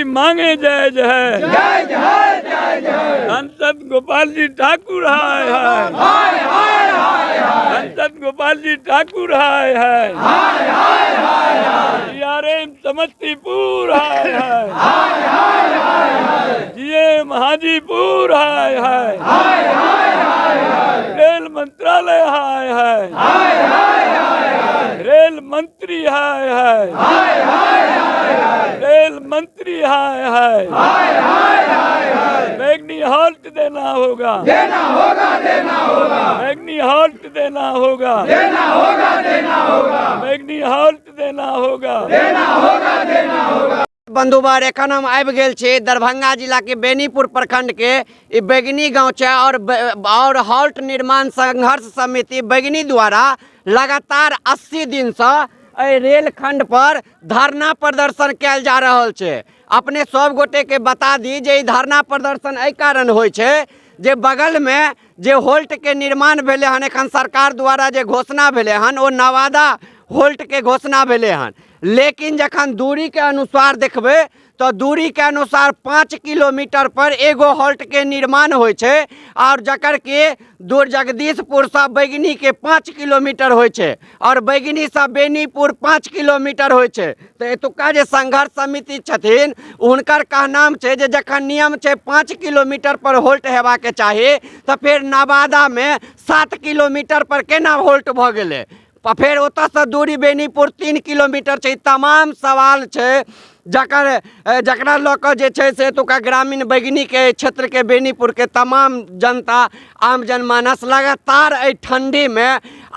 मांगे जायज है, जायज है, जायज है। सांसद गोपाल जी ठाकुर हाय हाय, सांसद गोपाल जी ठाकुर हाय हाय, जीआरएम समस्तीपुर हाय हाय, जीएम हाजीपुर हाय हाय, रेल मंत्रालय हाय हाय, रेल मंत्री हाय हाय, रेल मंत्री हाय हाय, बैगनी हॉल्ट देना होगा, देना होगा, देना होगा, बैगनी हॉल्ट देना होगा, देना होगा, देना होगा, बैगनी हॉल्ट देना होगा, देना होगा, देना होगा। बंधुवर, एखन हम आबि गेल छी दरभंगा जिलाके बेनीपुर प्रखंडके ई बैगनी गाँव छै और हॉल्ट निर्माण संघर्ष समिति बैगनी द्वारा लगातार 80 दिनसँ एहि रेलखंड पर धरना प्रदर्शन कयल जा रहल छै। अपने सब गोटेके बता दी जे ई धरना प्रदर्शन एहि कारण होइ छै जे बगलमे जे हॉल्टके निर्माण भेलै हन, एखन सरकार द्वारा जे घोषणा भेलै हन ओ नवादा हॉल्टके घोषणा भेलै हन, लेकिन जखन दूरीके अनुसार देखबै तऽ दूरीके अनुसार 5 किलोमीटर पर एगो हॉल्टके निर्माण होइ छै आओर जकर कि दूर जगदीशपुरसँ बैगनीके 5 किलोमीटर होइ छै आओर बैगनीसँ बेनीपुर 5 किलोमीटर होइ छै। तऽ एतुक्का जे संघर्ष समिति छथिन हुनकर कहनाम छै जे जखन नियम छै 5 किलोमीटर पर हॉल्ट हेबाके चाही तऽ फेर नवादामे 7 किलोमीटर पर केना हॉल्ट भऽ गेलै, फेर ओतऽसँ दूरी बेनीपुर 3 किलोमीटर छै। तमाम सवाल छै जकरा लऽ कऽ जे छै से एतुका ग्रामीण बैगनीके क्षेत्रके बेनीपुरके तमाम जनता आम जनमानस लगातार एहि ठण्डीमे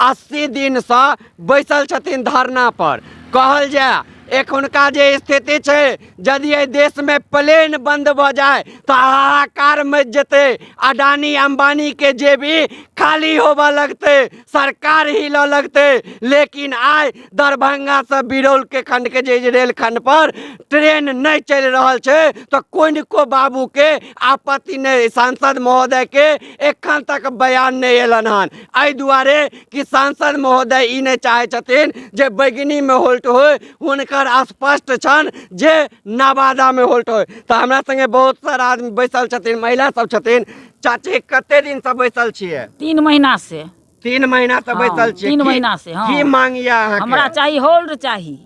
80 दिनसँ बैसल छथिन धरना पर। कहल जाय एखुनका जे स्थिति छै, यदि एहि देशमे प्लेन बंद भऽ जाय तऽ हाहाकार मचि जेतै, अडानी अंबानीके जेबी खाली होबऽ लगतै, सरकार हिलऽ लगतै। लेकिन आइ दरभंगासँ बिरौलके खण्डके जे रेल खण्ड पर ट्रेन नहि चलि रहल छै तऽ कोनिको बाबूके आपत्ति नहि, सांसद महोदयके एखन तक बयान नहि अयलनि हन। एहि दुआरे कि सांसद महोदय ई नहि चाहै छथिन जे बैगनीमे होल्ट होय, हुनकर स्पष्ट छनि जे नवादामे होल्ट होय। तऽ हमरा संगे बहुत सारा आदमी बैसल छथिन, महिला सब छथिन। चाची, कते दिनसँ बैसल छियै? 3 महीना से। 3 महीना से बैसल छियै? 3 महीना से। हाँ। की मांग यऽ अहाँके? हमरा चाही होल्ड चाही।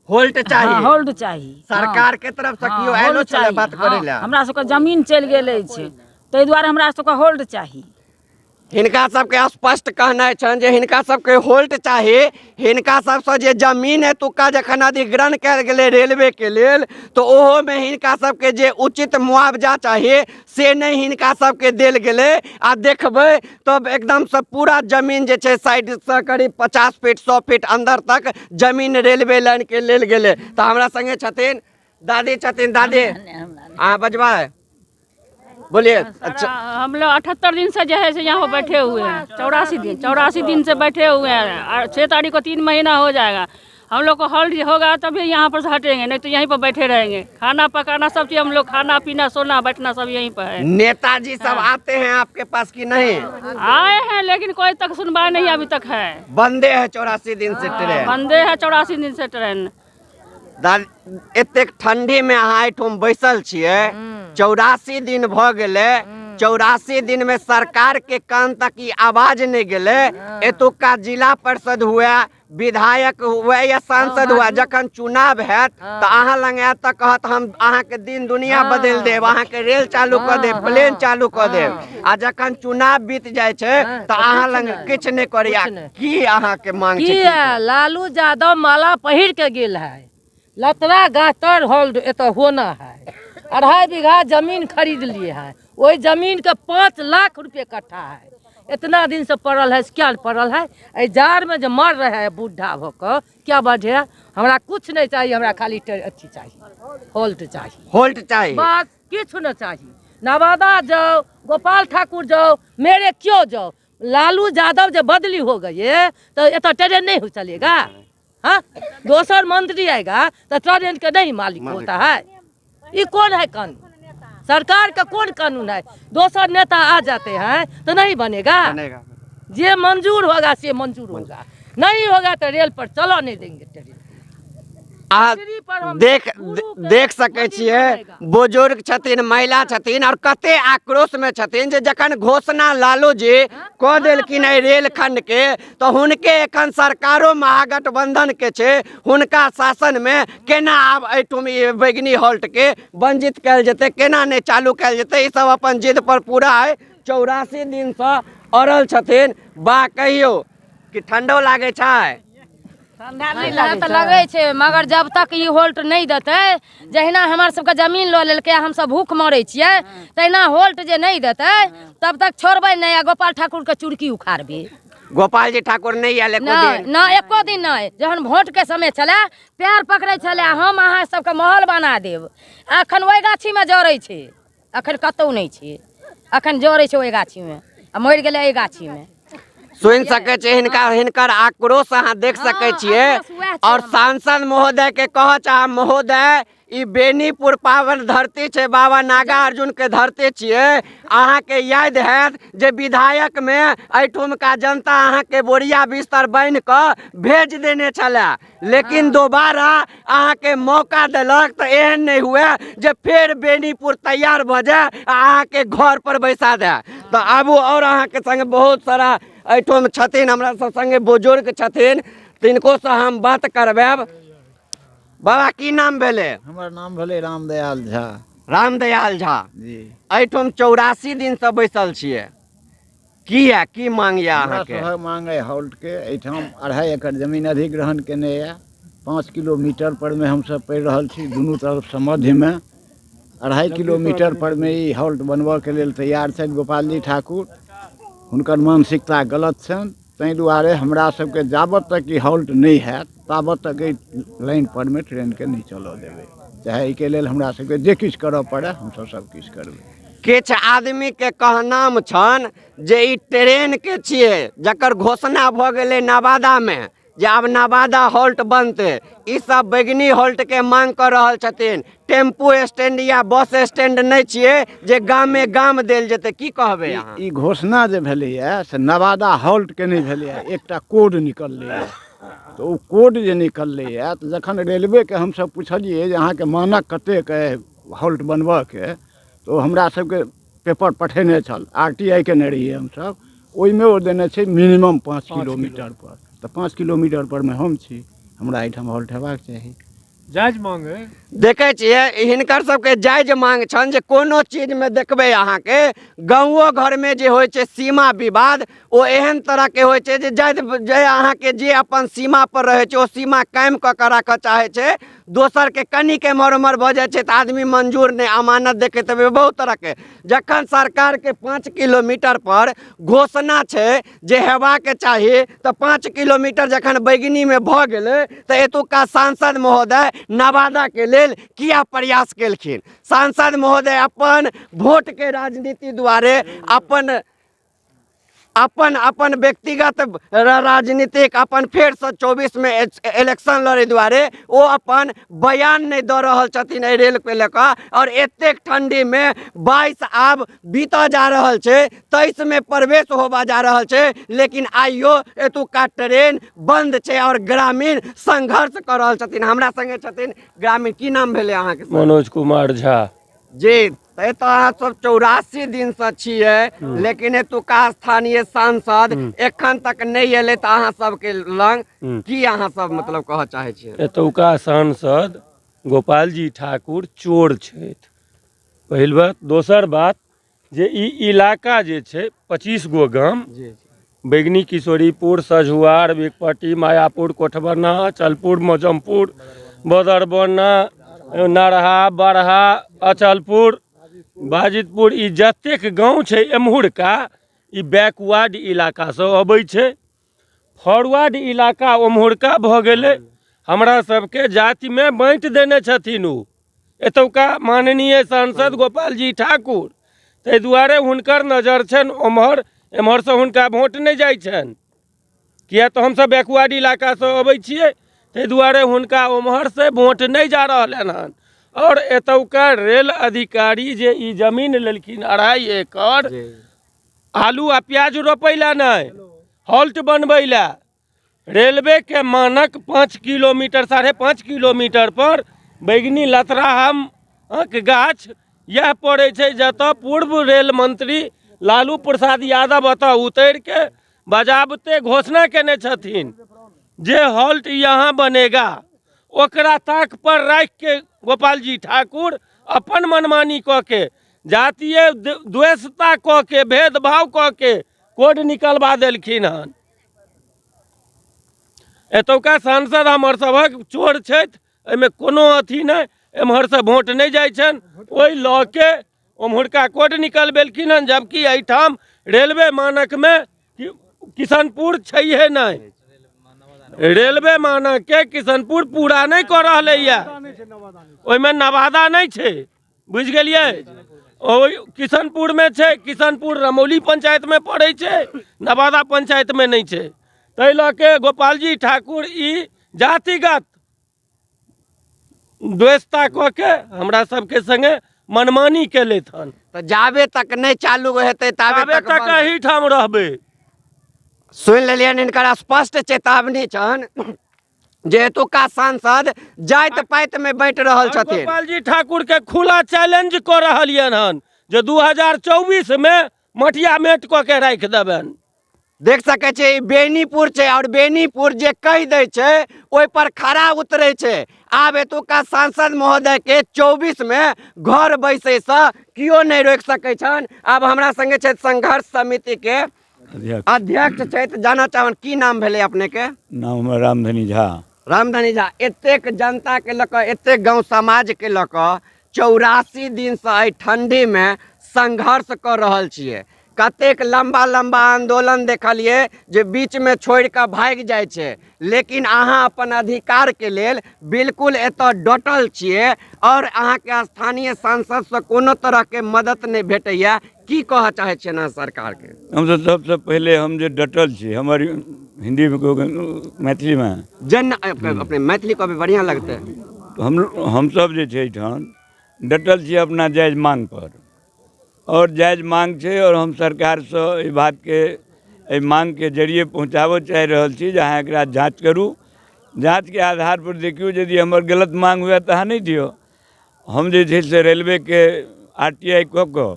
होल्ड चाही? हाँ, होल्ड चाही। सरकार के तरफ से केओ आयलो छलै बात करै लए? हमरा सबके जमीन चलि गेल अछि, ताहि दुआरे हमरा सबके होल्ड चाही। हिनका सबके स्पष्ट कहनाइ छनि जे हिनका सबके होल्ट चाही। हिनका सबसँ जे जमीन एतुक्का जखन अधिग्रहण कयल गेलै रेलवेके लेल तऽ ओहोमे हिनका सबके जे उचित मुआवजा चाही से नहि हिनका सबके देल गेलै। आ देखबै तब एकदमसँ पूरा जमीन जे छै साइडसँ करीब 50 फीट 100 फीट अन्दर तक जमीन रेलवे लाइनके लेल गेलै। तऽ हमरा सङ्गे छथिन दादी छथिन। दादी, अहाँ बजबै, बोलिए। अच्छा, हम लोग 78 दिन से जो है से यहाँ पर बैठे हुए हैं, 84 दिन से बैठे हुए हैं और 6 तारीख को 3 महीना हो जाएगा। हम लोग को हॉल्ट होगा तभी यहाँ पर से हटेंगे, नहीं तो यहीं पर बैठे रहेंगे। खाना पकाना सब चीज़ हम लोग, खाना पीना सोना बैठना सब यहीं पर है। नेताजी सब आते हैं आपके पास कि नहीं? आए हैं लेकिन कोई तक सुनवाई नहीं अभी तक है। बंदे है 84 दिन से ट्रेन। बंदे है 84 दिन से ट्रेन। एतेक ठंडी में अहाँ एहिठाम बैसल छियै, 84 दिन भऽ गेलै। 84 दिन में सरकार के कान तक ई आवाज नहि गेलै। एतुक्का जिला परिषद हुए, विधायक हुए या सांसद हुए, जखन चुनाव हैत तऽ अहाँ लग आयत तऽ कहत हम अहाँके दिन दुनिया बदलि देब, अहाँके रेल चालू कऽ देब, प्लेन चालू कऽ देब। आ जखन चुनाव बीत जाइ छै तऽ अहाँ लग किछु नहि करैया। की अहाँके मांग छै? की है? लालू यादव माला पहिर के गेल है, लतरा गाछ तर हॉल्ट एतऽ होना है। 2.5 बीघा जमीन खरीद लिए हैं, वही जमीन के 5 लाख रुपये कट्ठा है। इतना दिन से पड़ल है, क्या पड़ल है? एहि जाड़ में जो मर रहे है बूढ़ा होकर, क्या बढ़े? हमरा कुछ नहीं चाहिए, हमरा खाली अथी चाहिए, हॉल्ट चाहिए। हॉल्ट चाहिए, बस किछु न चाहिए। नवादा जाओ, गोपाल ठाकुर जाओ, मेरे क्यों जाओ, लालू यादव जब बदली हो गई है तो ये तो ट्रेन नहीं हो चलेगा। हाँ, दोसर मंत्री आएगा तो ट्रेन के नहीं मालिक होता है। ये कौन है कानून? सरकार का कौन कानून है? दोसर नेता आ जाते हैं तो नहीं बनेगा। बनेगा। जे मंजूर होगा से मंजूर होगा, नहीं होगा तो रेल पर चला नहीं देंगे ट्रेन। अहाँ पटरी पर हम देख गुरु के देख सकै मंदिर छियै बनेगा। बुजुर्ग छथिन, महिला छथिन और कते आक्रोश में छथिन जे जखन घोषणा लालू जी कऽ देलखिन एहि रेलखंड के, तऽ हुनके एखन सरकारो महागठबंधन के छै, हुनका शासन में केना आब एहिठाम ई बैगनी हॉल्ट के वंचित कयल जेतै, केना नहि चालू कयल जेतै। ई सब अपन जिद पर पूरा है 84 दिनसँ अड़ल छथिन। बा कहियौ कि ठंडो लागै छै? ठंडा तऽ लगै छै, मगर जब तक ई होल्ट नहि देतै, जहिना हमर सबके जमीन लऽ लेलकै, हमसब भूख मरै छियै, तहिना होल्ट जे नहि देतै तब तक छोड़बै नहि आ गोपाल ठाकुरके चुरकी उखाड़बै। गोपाल जी ठाकुर नहि आयल एको नहि दिन? नहि, एको दिन नहि। जहन भोटके समय छलै पैर पकड़ै छलै, हम अहाँ सबके महल बना देब। अखन ओहि गाछीमे जरै छै, अखन कतहु नहि छै, अखन जरै छै ओहि गाछीमे आ मरि गेलै एहि गाछीमे। सुनि सकै छियै हिनका, हिनकर आक्रोश अहाँ देख सकै छियै। आक्रोश उएह छै और हमर। सांसद महोदय के कहऽ चाहब, महोदय ई बेनीपुर पावन धरती छै, बाबा नागार्जुन के धरती छियै। अहाँके याद हैत जे विधायक में एहिठुमका जनता अहाँके बोरिया बिस्तर बान्हि कऽ भेज देने छलए, लेकिन दोबारा अहाँके मौका देलक तऽ एहन नहि हुए जे फेर बेनीपुर तैयार भऽ जाय आ अहाँके घर पर बैसा दए। तऽ आबू, और अहाँके संगे बहुत सारा एहिठाम छथिन, हमरा सब संगे बुजुर्ग छथिन, तिनकोसँ हम बात करबायब। बाबा की नाम भेलै? हमर नाम भेलै रामदयाल झा। रामदयाल झा जी। एहिठाम 84 दिनसँ बैसल छियै, किया की मांग यऽ हमरा अहाँके? सभक मांग अइ हॉल्टके। एहिठाम 2.5 एकड़ जमीन अधिग्रहण केने यऽ, 5 किलोमीटर परमे हमसब पड़ि रहल छी, दुनू तरफसँ मध्यमे 2.5 किलोमीटर परमे ई हॉल्ट बनबऽके लेल तैयार छथि गोपालजी ठाकुर। हुनकर मानसिकता गलत छनि, ताहि दुआरे हमरा सबके जाबत तक ई हॉल्ट नहि हैत ताबत तक एहि लाइन परमे ट्रेनके नहि चलऽ देबै, चाहे एहिके लेल हमरा सबके जे किछु करऽ पड़ै हमसब सब किछु करबै। किछु आदमीके कहनाम छनि जे ई ट्रेनके छियै जकर घोषणा भऽ गेलै नवादामे जे आब नवादा हॉल्ट बनतै, ई सब बैगनी हॉल्टके मांग कऽ रहल छथिन। टेम्पू स्टैंड या बस स्टैंड नहि छियै जे गामे गाम देल जेतै। की कहबै अहाँ? ई घोषणा जे भेलैए से नवादा हॉल्टके नहि भेलैए, एकटा कोड निकललैए। तऽ ओ कोड जे निकललैए तऽ जखन रेलवेके हमसब पुछलियै जे अहाँके मानक कतेक अइ हॉल्ट बनबऽके, तऽ ओ हमरा सबके पेपर पठेने छल, आर टी I केने रहियै हमसब, ओहिमे ओ देने छै मिनिमम 5 किलोमीटर पर। तऽ 5 किलोमीटर परमे हम छी, हमरा एहिठाम हॉल्ट हेबाक चाही। जायज मांग है। देखै छियै हिनकर सबके जायज मांग छनि जे कोनो चीजमे देखबै अहाँके गाँवो घरमे जे होइ छै सीमा विवाद, ओ एहन तरहके होइ छै जे जायज जे अहाँके जे अपन सीमा पर रहै छै ओ सीमा कायम कऽ कऽ राखऽ चाहै छै, दोसरके कनिक एम्हर ओम्हर भऽ जाइ छै तऽ आदमी मंजूर नहि, अमानत देखैत हेबै बहुत तरहके। जखन सरकारके 5 किलोमीटर पर घोषणा छै जे हेबाक चाही, तऽ 5 किलोमीटर जखन बैगनीमे भऽ गेलै तऽ एतुका सांसद महोदय नवादाके लेल किया प्रयास केलखिन? सांसद महोदय अपन वोटके राजनीति दुआरे अपन अपन अपन व्यक्तिगत राजनीतिक अपन फेरसँ 24 मे इलेक्शन लड़ै दुआरे ओ अपन बयान नहि दऽ रहल छथिन एहि रेलके लऽ कऽ। आओर एतेक ठण्डीमे 22 आब बीतऽ जा रहल छै, 23 मे प्रवेश होबऽ जा रहल छै, लेकिन आइयो एतुका ट्रेन बन्द छै आओर ग्रामीण संघर्ष कऽ रहल छथिन। हमरा संगे छथिन ग्रामीण। की नाम भेलै अहाँके? मनोज कुमार झा जी। तऽ एतऽ अहाँ सब 84 दिनसँ छियै, लेकिन एतुका स्थानीय सांसद एखन तक नहि एलै, तऽ अहाँ सबके लग की अहाँ सब मतलब कहऽ चाहै छियै? एतुका सांसद गोपालजी ठाकुर चोर छथि, पहिल बात। दोसर बात जे ई इलाका जे छै 25 गो गाम, बैगनी, किशोरीपुर, सझुआर, बिकपट्टी, मायापुर, कोठबना, अचलपुर, मौजमपुर, बदरबना, नरहा, बरहा, अचलपुर, बाजितपुर, ई जतेक गाँव छै एम्हुरका ई बैकवर्ड इलाकासँ अबै छै। फॉरवर्ड इलाका ओम्हुरका भऽ गेलै। हमरा सबके जातिमे बाँटि देने छथिन ओ एतौका माननीय सांसद गोपालजी ठाकुर, ताहि दुआरे हुनकर नजर छनि ओम्हर, एम्हरसँ हुनका वोट नहि जाइ छनि, किया तऽ हमसब बैकवर्ड इलाकासँ अबै छियै, ताहि दुआरे हुनका ओम्हरसँ वोट नहि जा रहलनि हन। आओर एतौका रेल अधिकारी जे ई जमीन लेलखिन 2.5 एकड़, आलू आ प्याज रोपै लए नहि, हॉल्ट बनबै लए। रेलवे के मानक 5 किलोमीटर 5.5 किलोमीटर पर बैगनी लतराहाक गाछ यह पड़ै छै, जतऽ पूर्व रेल मंत्री लालू प्रसाद यादव एतऽ उतरि के बजाबते घोषणा केने छथिन जे हॉल्ट यहाँ बनेगा। ओकरा ताक पर राखि के गोपाल जी ठाकुर अपन मनमानी कऽ के, जातीय द्वेषता कऽ के, भेदभाव कऽ के कोड निकलवा देलखिन हन। एतौका सांसद हमर सभक चोर छथि, एहिमे कोनो अथी नहि, एम्हरसँ वोट नहि जाइ छनि, ओहि लऽ के ओम्हुरका कोड निकलबेलखिन हन, जबकि एहिठाम रेलवे मानकमे किशनपुर छैहे नहि। रेलवे मानक के किशनपुर पूरा नहि कऽ रहलैए, ओहिमे नवादा नहि छै, बुझि गेलियै। ओहि किशनपुरमे छै, किशनपुर रमौली पंचायतमे पड़ै छै, नवादा पंचायतमे नहि छै। ताहि लऽ के गोपालजी ठाकुर ई जातिगत द्वेषता कऽ के हमरा सबके संगे मनमानी केलथि हन। तऽ जाबे तक नहि चालू हेतै ताबे तक एहिठाम रहबै। सुनि लेलियनि हिनकर स्पष्ट चेतावनी छनि जे एतुका सांसद जाति पाति में बाँटि रहल छथिन। गोपाल जी ठाकुर के खुला चैलेंज कऽ रहलियनि हन जे 2024 में मटिया मेट कऽ के राखि देबनि। देख सकै छियै ई बेनीपुर छै और बेनीपुर जे कहि दै छै ओहि पर खरा उतरै छै। आब एतुका सांसद महोदय के 24 में घर बैसैसँ केओ नहि रोकि सकै छनि। आब हमरा संगे छथि संघर्ष समिति के अध्यक्ष छथि, जाना चाहबनि की नाम भेलै अपने के? नाम हमर रामधनी झा। रामधनी झा, एतेक जनता के लऽ कऽ, एतेक गाँव समाज के लऽ कऽ 84 दिनसँ एहि ठंडी में संघर्ष कऽ रहल छियै। कतेक लम्बा लम्बा आंदोलन देखलियै जे बीच में छोड़ि कऽ भागि जाइ छै, लेकिन अहाँ अपन अधिकार के लेल बिल्कुल एतऽ डटल छियै और अहाँके स्थानीय सांसदसँ कोनो तरहके मदद नहि भेटैया। की कहऽ चाहै छियै अहाँ सरकारके? हमसब सबसँ पहिले हम जे डटल छी, हमर हिन्दीमे मैथिलीमे जन अपने मैथिली कहबै बढ़िआँ लगतै। हमसब जे छै एहिठाम डटल छी अपना जायज मांग पर, और जायज मांग छै और हम सरकारसँ एहि बातके, एहि मांगके जरिए पहुँचाबऽ चाहि रहल छी जे अहाँ एकरा जाँच करू, जाँचके आधार पर देखियौ यदि हमर गलत मांग हुए तऽ अहाँ नहि दियौ। हम जे छै से रेलवेके RTI कऽ कऽ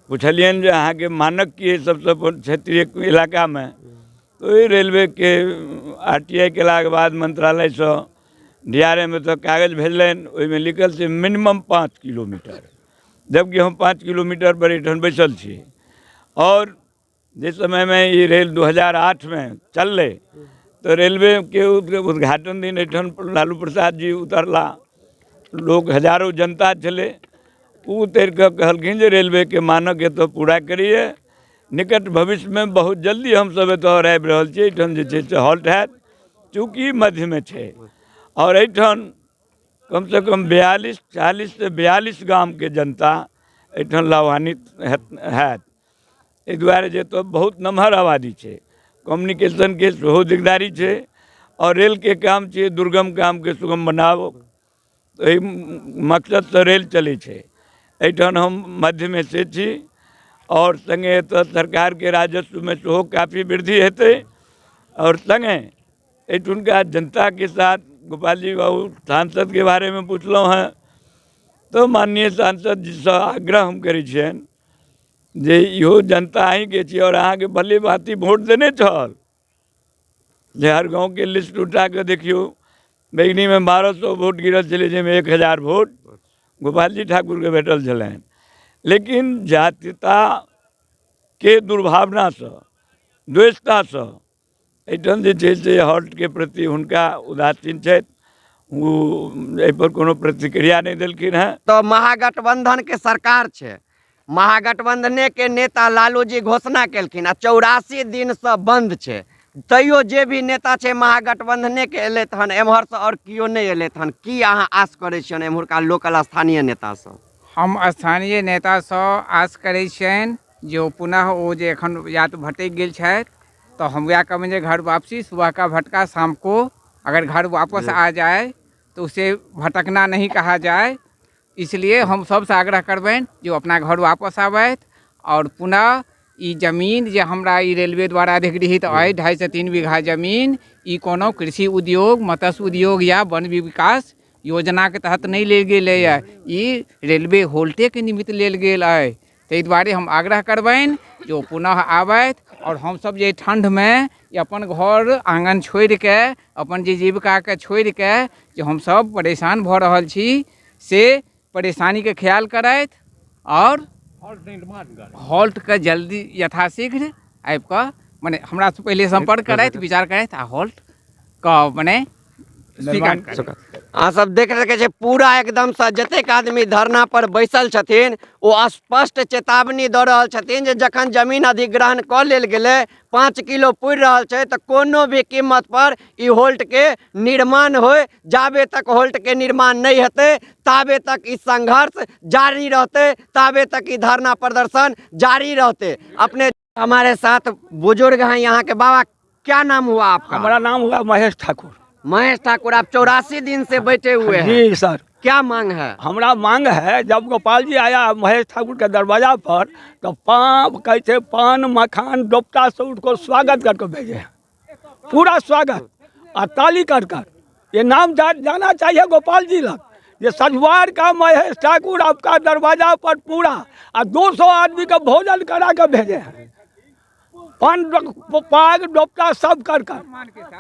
पुछलियनि जे अहाँके मानक की अइ सबसँ क्षेत्रीय इलाकामे, तऽ ओहि रेलवेके RTI केलाके बाद मंत्रालयसँ DRM एतऽ कागज भेजलनि, ओहिमे लिखल छै मिनिमम 5 किलोमीटर, जबकि हम 5 किलोमीटर पर एहिठाम बैसल छी। और जे समयमे ई रेल 2008 में चललै तऽ रेलवेके उद्घाटन दिन एहिठाम लालू प्रसाद जी उतरला, लोक हजारो जनता छलै, ओ उतरि कऽ कहलखिन जे रेलवेके मानक एतऽ पूरा करैए, निकट भविष्यमे बहुत जल्दी हमसब एतऽ आबि रहल छी, एहिठाम जे छै से हॉल्ट हैत। चूँकि मध्यमे छै और एहिठाम कमसँ कम 40 से 42 गामके जनता एहिठाम लाभान्वित हैत। एहि दुआरे जे तऽ बहुत नमहर आबादी छै, कम्युनिकेशनके सेहो दिकदारी छै और रेलके काम छै दुर्गम कामके सुगम बनाबो, एहि मकसदसँ रेल चलै छै। एहिठाम हम मध्यमे से छी और सङ्गे एतऽ सरकारके राजस्वमे सेहो काफी वृद्धि हेतै और सङ्गे एहिठुनका जनताके साथ गोपाल जी बाबू सांसदके बारेमे पुछलहुँ हेँ तऽ माननीय सांसद जीसँ आग्रह हम करै छियनि जे इहो जनता अहीँके छी और अहाँके भली भाँति वोट देने छल जे हर गाँवके लिस्ट उठा कऽ देखियौ, बैगनीमे 1200 वोट गिरल छलै, जाहिमे 1000 वोट गोपाल जी ठाकुरके भेटल छलनि। लेकिन जातीयताके दुर्भावनासँ, द्वेषतासँ एहिठाम जे छै से हॉल्टके प्रति हुनका उदासीन छथि, ओ एहिपर कोनो प्रतिक्रिया नहि देलखिन हेँ। तऽ महागठबंधन के सरकार छै, महागठबंधने के नेता लालू जी घोषणा केलखिन आ 84 दिनसँ बंद छै, तैयो जे भी नेता छै महागठबंधने के एलै तहन एम्हरसँ आओर केओ नहि एलै तहन की अहाँ आस करै छियनि एम्हुरका लोकल स्थानीय नेतासँ? हम स्थानीय नेतासँ आस करै छियनि जे ओ पुनः ओ जे एखन या तऽ भटकि गेल छथि तऽ हम वएह कहबनि जे घर वापसी, सुबह का भटका शाम को अगर घर वापस आ जाए तो उसे भटकना नहीं कहा जाए। इसलिए हम सबसँ आग्रह करबनि जे ओ अपना घर वापस आबथि और पुनः ई जमीन जे हमरा ई रेलवे द्वारा अधिग्रहित अइ 2.5 से 3 बीघा जमीन, ई कोनो कृषि उद्योग, मत्स्य उद्योग या वन विकास योजनाके तहत नहि लेल गेलैए। ई रेलवे होल्टेके निमित्त लेल गेल अइ। ताहि दुआरे हम आग्रह करबनि जे ओ पुनः आबथि आओर हमसभ जे ठण्डमे अपन घर आङ्गन छोड़िके, अपन जे जीविकाके छोड़िके जे हमसभ परेशान भऽ रहल छी, से परेशानीके ख्याल करथि आओर हॉल्टके जल्दी यथाशीघ्र आबिकऽ मने हमरासँ पहिले सम्पर्क करथि, विचार करथि आ हॉल्टके मने स्वीकार करथि। अहाँ सब देख सकै छियै पूरा एकदमसँ जतेक आदमी धरना पर बैसल छथिन ओ स्पष्ट चेतावनी दऽ रहल छथिन जे जखन जमीन अधिग्रहण कऽ लेल गेलै, 5 किलो पुरि रहल छै, तऽ कोनो भी कीमत पर ई होल्टके निर्माण होय। जाबे तक होल्टके निर्माण नहि हेतै ताबे तक ई संघर्ष जारी रहतै, ताबे तक ई धरना प्रदर्शन जारी रहतै। अपने हमारे साथ बुजुर्ग हैं यहाँ के। बाबा, क्या नाम हुआ आपका? हमारा नाम हुआ महेश ठाकुर। महेश ठाकुर, आप 84 दिन से बैठे हुए हैं। जी सर। क्या मांग है? हमारा मांग है, जब गोपाल जी आया महेश ठाकुर के दरवाजा पर तो पान कहते पान मखान दोपटा से उनको स्वागत करके भेजे हैं, पूरा स्वागत और ताली कर कर। ये नाम जाना चाहिए गोपाल जी लग, ये सजवार का महेश ठाकुर आपका दरवाजा पर पूरा और 200 आदमी का भोजन करा के भेजे हैं, पान पाग डोपटा सब कर कर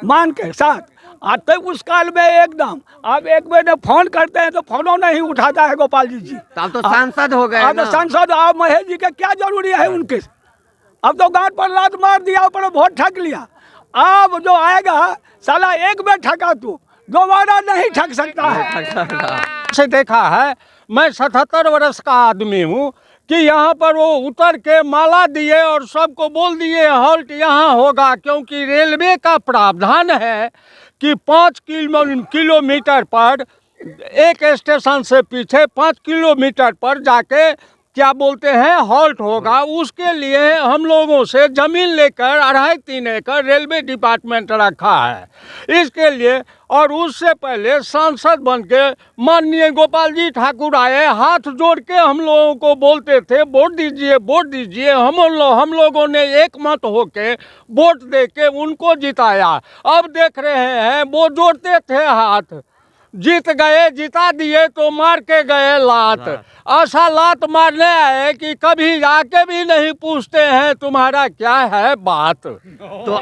मान के साथ। आते उस काल में एकदम आप एक महीने फोन करते हैं तो फोनो नहीं उठाता है गोपाल जी जी। तो अब तो सांसद हो गए अब ना। सांसद, आप महेश जी के क्या जरूरी है उनके? अब तो गांठ पर लात मार दिया, ऊपर वोट ठक लिया। अब जो आएगा साला एक बार ठका तू दोबारा नहीं ठक सकता है। से देखा है, मैं 77 वर्ष का आदमी हूँ कि यहाँ पर वो उतर के माला दिए और सबको बोल दिए हॉल्ट यहाँ होगा, क्योंकि रेलवे का प्रावधान है कि 5 किलोमीटर पर एक स्टेशन से पीछे 5 किलोमीटर पर जाके क्या बोलते हैं हॉल्ट होगा। उसके लिए हम लोगों से ज़मीन लेकर 2.5-3 एकड़ रेलवे डिपार्टमेंट रखा है इसके लिए। और उससे पहले सांसद बन के माननीय गोपाल जी ठाकुर आए, हाथ जोड़ के हम लोगों को बोलते थे वोट दीजिए वोट दीजिए। हम लोगों ने एक मत होके वोट दे के उनको जिताया। अब देख रहे हैं वो जोड़ते थे हाथ, जीत गए, जिता दिए तो मार के गए लात। ऐसा लात मारने आए कि कभी आके भी नहीं पूछते हैं तुम्हारा क्या है बात। तो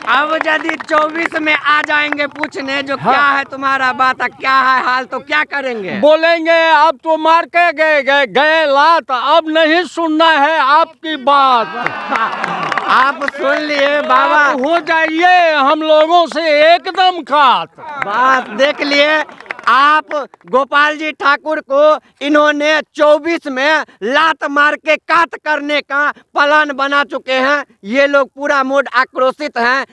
अब यदि 24 में आ जाएंगे पूछने जो क्या है तुम्हारा बात, क्या है हाल, तो क्या करेंगे? बोलेंगे अब तो मार के गए गए गए लात, अब नहीं सुनना है आपकी बात। आप सुन लिए बाबा, हो जाइए हम लोगों से एकदम खात। बात देख लिए आप, गोपाल जी ठाकुर को इन्होंने 24 में लात मार के कात करने का प्लान बना चुके हैं। ये लोग पूरा मूड आक्रोशित हैं।